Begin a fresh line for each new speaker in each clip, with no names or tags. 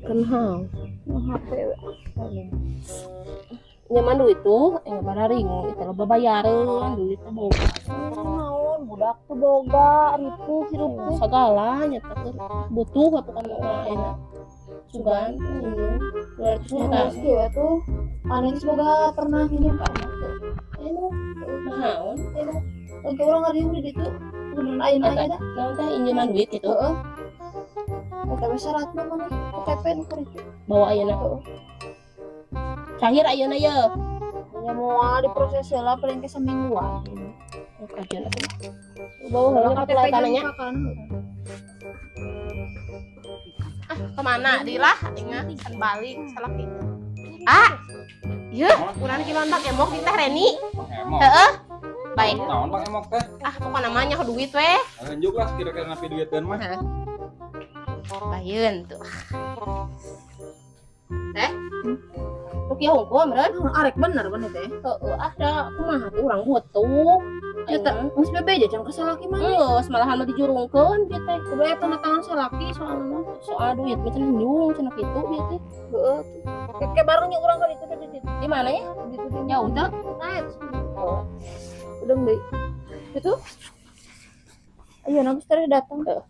Kenal.
HP we.
Nyaman duit tuh, bararingung itu loba bayareun duit teh boga.
Naon budak tuh boga ripuh hirup teh.
Sagala nya teh keur butuh pokona mah ayeuna. Sugan 200 juta.
Geus kieu tuh. Aneh geus boga pernah nginjem ka anak teh.
Anu naon?
Anu oke urang ngariung di ditu. Beneran ayeuna aya da.
Naon teh injeman duit gitu.
Heeh. Eta we syaratna maneh KTP nu keur itu.
Bawa ayeuna.
Heeh.
Cair ayeuna ye.
Nya moal diproses heula paling ke samingguan.
Kajian atuh. Bawa heula
KTP
tanahnya.
jeung
Ah, kemana dilah ingat kan balik salah gitu. Ah. Yeuh, urang ki Bang Emok di Teh Reni. Heeh. Baik.
Naon Bang Emok teh?
Ah, pokokna mah nyaho duit weh.
Lanjut lah kira-kira napi duit mah.
Bayeun tuh. Teh. Rupiah hungkul meureun.
Arek bener bener teh.
Heeh, ah da kumaha tuh urang butuh.
Ya teh geus bebeja jang ka salaki maneh.
Geus malahan mah dijurungkeun bieu teh.
Kudu aya tanda tangan salaki soalna mah.
Soal duit mah cenah nyung cenah kitu bieu teh.
Heeh tuh. Kayak barengnya urang ka ditu teh ditu.
Di mana ya?
Ditu di
Jauh teh.
Naik. Oh. Udah deui. Itu. Ayo nang geus datang.
Heeh.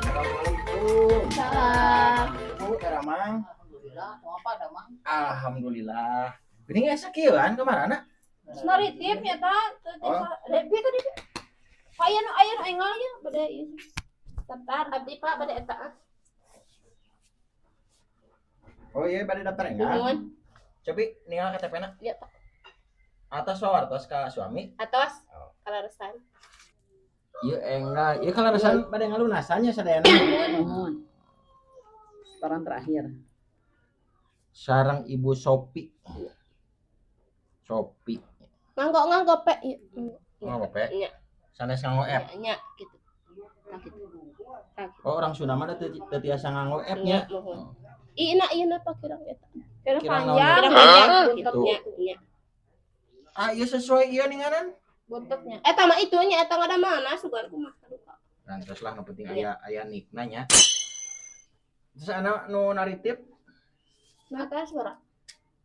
Assalamualaikum.
Salam.
Bu, Ramang.
Alhamdulillah, mau apa ada mang?
Alhamdulillah. Gini nggak sakieuan kemana?
Naritif nya ta.
Oh.
Debi tadi. Aya nu aya nu enggal nya bade ieu.
Daftar abdi Pak bade eta.
Oh iya, bade daftar enggal.
Nuhun.
Cobi ninggal KTP-na.
Iya Pak.
Atas wawartos ka suami.
Atos.
Oh.
Kalaresan.
Iya enggal. Iya kalaresan bade ngalunasannya sadayana.
Nuhun. Setoran terakhir.
Sarang Ibu Sopi. Sopi.
Nganggo nganggo pe.
Nganggo pe?
Nya.
Sanes nganggo app.
Nya gitu. Tah gitu. Tah gitu.
Oh, orang Sunda mah teu tiasa nganggo app nya.
Nuhun. Ina ieu apa kirang eta?
Kirang
Kirang
panjang.
Kirang panjang
Gitu.
Nya, nya.
Ah, iya sesuai ieu ninganan.
Buntutnya.
Eta mah itu nya eta ngada mana sugan kumaha duka.
Lantas lah nu penting aya aya nikna nya. Terus ana nu naritip
Mata suara.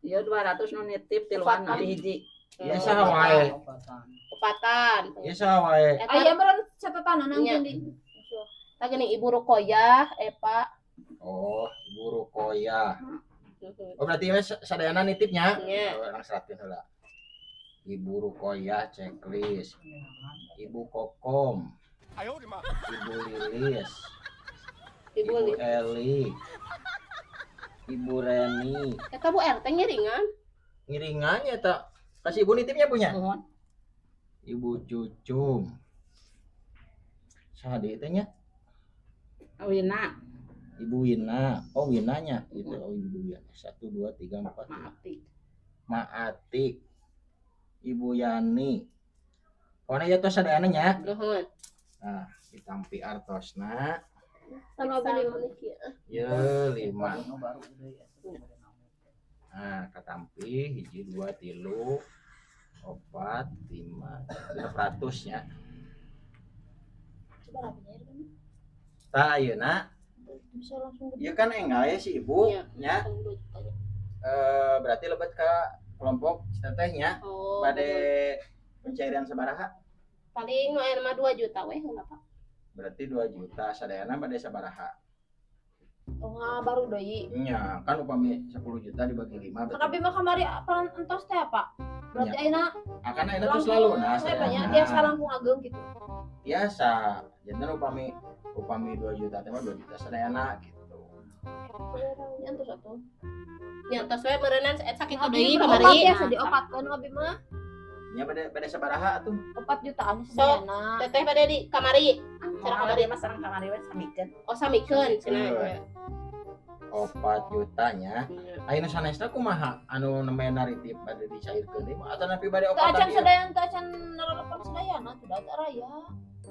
Iya 200 nu nitip tiluan abdi hiji.
Ya saha wae.
Opatan.
Ya saha wae.
Aya meureun catatan nang di.
Tah geuning Ibu Rukoyah, Epa.
Oh, Ibu Rukoyah. Oh, berarti we sadayana nitipnya?
Nya.
Oh, urang seratin heula. Ibu Rukoyah checklist. Ibu Kokom. Ibu Lilis.
Ibu
Ibu Eli. Ibu Reni.
Eta Bu RT ngiringan.
Ngiringannya tak. Kasih ibu nitipnya punya.
Nuhun.
Ibu Cucum. Saha deui teh nya?
Wina.
Ibu Wina. Oh, Winanya itu. Oh, Ibu Wina. 1 2 3 4.
Maati.
Maati. Ibu Yani. Pokona ieu tos sadayana nya.
Nuhun.
Nah, ditampi artosna.
Sama abdi lima.
Ye, 5. Nah, katampi 1 2 3 4 5 600 nya. Tah ayeuna
Bisa langsung
ieu kan enggal ya si ibu nya. Berarti lebet ke kelompok teteh nya.
Oh.
Bade pencairan sabaraha?
Paling nu aya mah 2 juta weh heula Pak.
Berarti 2 juta sadayana bade sabaraha?
Oh, baru deui.
Nya, kan upami 10 juta dibagi 5 berarti.
Kan abi mah kamari paran entos teh apa? Berarti ayeuna
akan ayeuna terus lalu nah
banyak tiasa langkung ageng gitu.
Tiasa. Janten upami 2 juta teh mah 2 juta sadayana gitu.
Nya entos atuh.
Nya entos we meureunnan sakitu
Abi
deui
kamari
kamari.
Biasa diopatkeun abi mah.
Nya bade sabaraha atuh?
4 jutaan sadayana.
Teteh bade di kamari. Cara kamari
mah sareng kamari we samikeun.
Oh, samikeun cenah nya.
4 juta nya. Ayeuna sanesna kumaha anu namanya naritip bade dicairkeun deui mah atau napi bade
Teu
opatan
acan
ieu?
sadayana teu acan naralepan sadayana tuh da teu raya.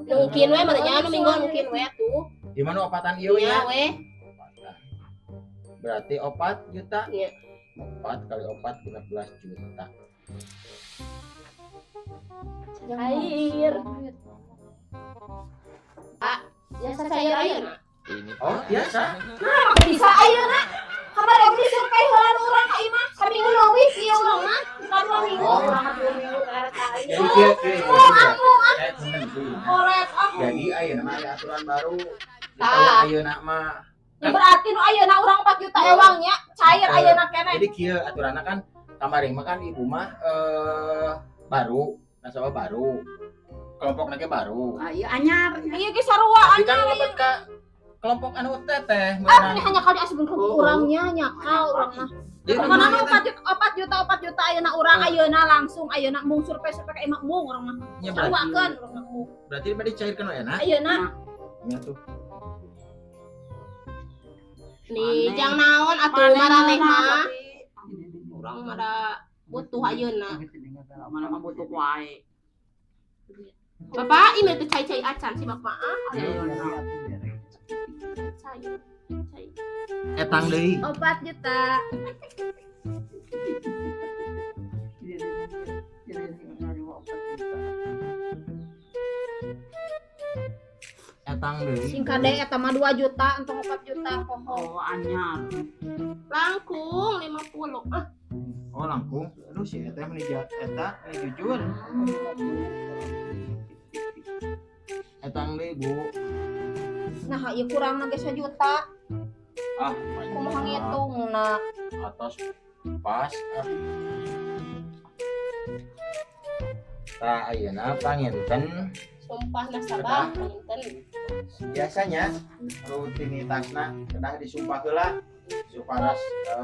Mungkin we meureun nya anu mingguan mungkin we atuh.
Di mana opatan ieu
Nya
nya?
we.
Opatan. Berarti 4 juta.
Iya.
4 kali 4 16 juta.
Cair. Ah, biasa cair ayeuna.
Oh, biasa.
Nah, bisa ayeuna. Kamari abdi survei heula urang ka imah saminggu leuwih ieu urang mah. Bukan 2 minggu.
Urang mah 2 minggu kali.
Jadi ayeuna mah ada aturan baru. Tah ayeuna mah.
Ya berarti nu ayeuna urang 4 juta ewangnya cair ayeuna keneh.
Jadi kieu aturanna kan kamari mah kan ibu mah baru, nasabah baru. Kelompok lagi baru.
Ah iya anyar.
Iya ge sarua
anyar. Tapi kan lebet ka kelompok anu teteh.
Ah ini hanya kali asupkeun ke urangnya nyakal urang mah. Pokona mah 4 juta 4 juta ayeuna urang ayeuna langsung ayeuna mung survei-survei ka imah mung urang mah. Saruakeun urang mah mung.
Berarti bade cairkeun we na?
Ayeuna.
Nya tuh.
Nih, jang naon atuh maraneh mah. Urang mah da butuh ayeuna.
Mana mah butuh wae.
Bapak, ini teh cai-cai acan si bapak ah. Cai. Cai.
Etang deui.
4 juta.
Etang deui.
Sing kade eta mah 2 juta entong 4 juta poho.
Oh, anyar.
Langkung 50. Ah.
Oh, langkung. Aduh si eta mah eta jujur. Etang deui, Bu.
Nah, ieu kurangna ge 1 juta.
Ah,
kumaha ngitungna?
Atas pas ah. Tah ayeuna panginten
sumpah nasabah panginten.
Biasanya rutinitasna kedah disumpah heula supaya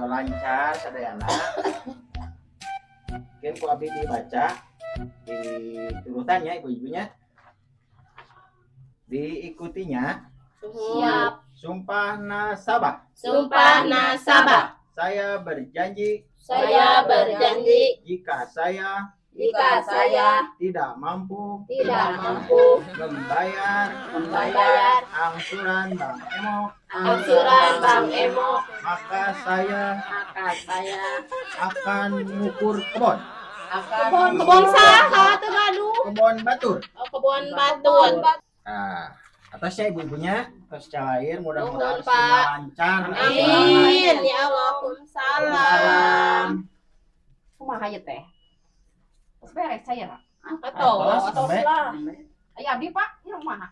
lancar sadayana. Mungkin ku abdi dibaca di turutannya ibu-ibunya. Diikutinya.
Siap.
Sumpah nasabah.
Sumpah nasabah.
Saya berjanji.
Saya berjanji.
Jika saya.
Jika saya
tidak mampu.
Tidak mampu.
Membayar.
Membayar.
Angsuran Bank Emok.
Angsuran Bank Emok.
Maka saya.
Maka saya
akan ngukur kebon.
Akan kebon saha teu gaduh.
Kebon batur.
Oh, kebon batur.
Nah, atasnya ibu-ibunya terus cair mudah-mudahan semua lancar.
Amin ya Allah. Waalaikumsalam.
Kumaha ieu teh? Geus beres cair.
Atos
lah.
Aya abdi Pak, ieu kumaha?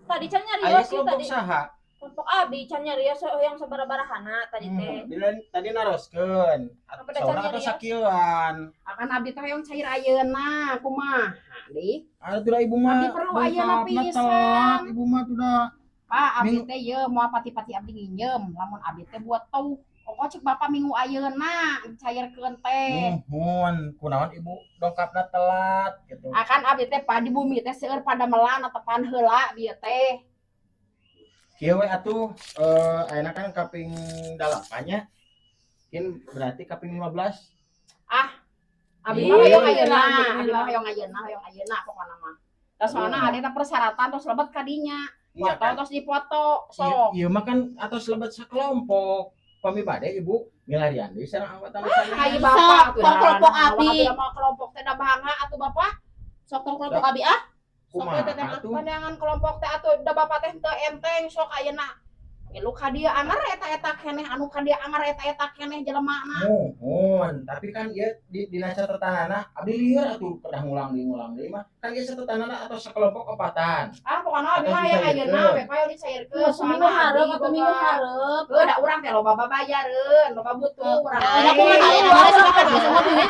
Tadi can nyarios sih tadi.
Saha?
Kelompok abdi can nyarios yang sabarabarahana tadi teh.
Tadi naroskeun. Saurang atau sakieuan.
Akan abdi teh hoyong cair ayeuna kumaha? Di.
Atuh ibu mah.
Abdi perlu ayeuna pisan.
Ibu mah tuh da.
Pak, abdi teh ieu moal pati-pati abdi nginjem, lamun abdi teh buat tau. Pokok cek bapak minggu ayeuna cairkeun teh.
Nuhun, kunaon ibu dongkapna telat gitu.
Akan abdi teh pa di bumi teh seueur padamelan tepan heula bieu teh.
Kieu we atuh ayeuna kan kaping 8 nya. Mungkin berarti kaping 15.
Ah. Abdi mah hoyong ayeuna, abdi mah hoyong ayeuna, hoyong ayeuna pokona mah. Da soalna ada persyaratan terus lebet ka dinya. Foto terus dipoto sok.
Ieu mah kan atos lebet sakelompok. Pami bade ibu milarian deui sareng anggota misalnya.
Ai bapak
tong kelompok abdi.
Mah kelompok teh da bangga atuh bapak.
Sok tong kelompok abdi ah. Sok teh teh
pandangan kelompok teh atuh da bapak teh teu enteng sok ayeuna. Ngilu ka dieu anger eta-eta keneh anu ka dieu anger eta-eta keneh jelemana.
Muhun, tapi kan ieu dina catatanana abdi lieur atuh kedah ngulang deui mah. Kan ieu catatanana atau sakelompok opatan.
Ah pokona abdi mah hayang ayeuna we payo dicairkeun.
Minggu hareup atuh minggu hareup.
Heuh da urang teh loba babayareun, loba butuh urang.
Da kumaha ayeuna bae sabakan geus duit.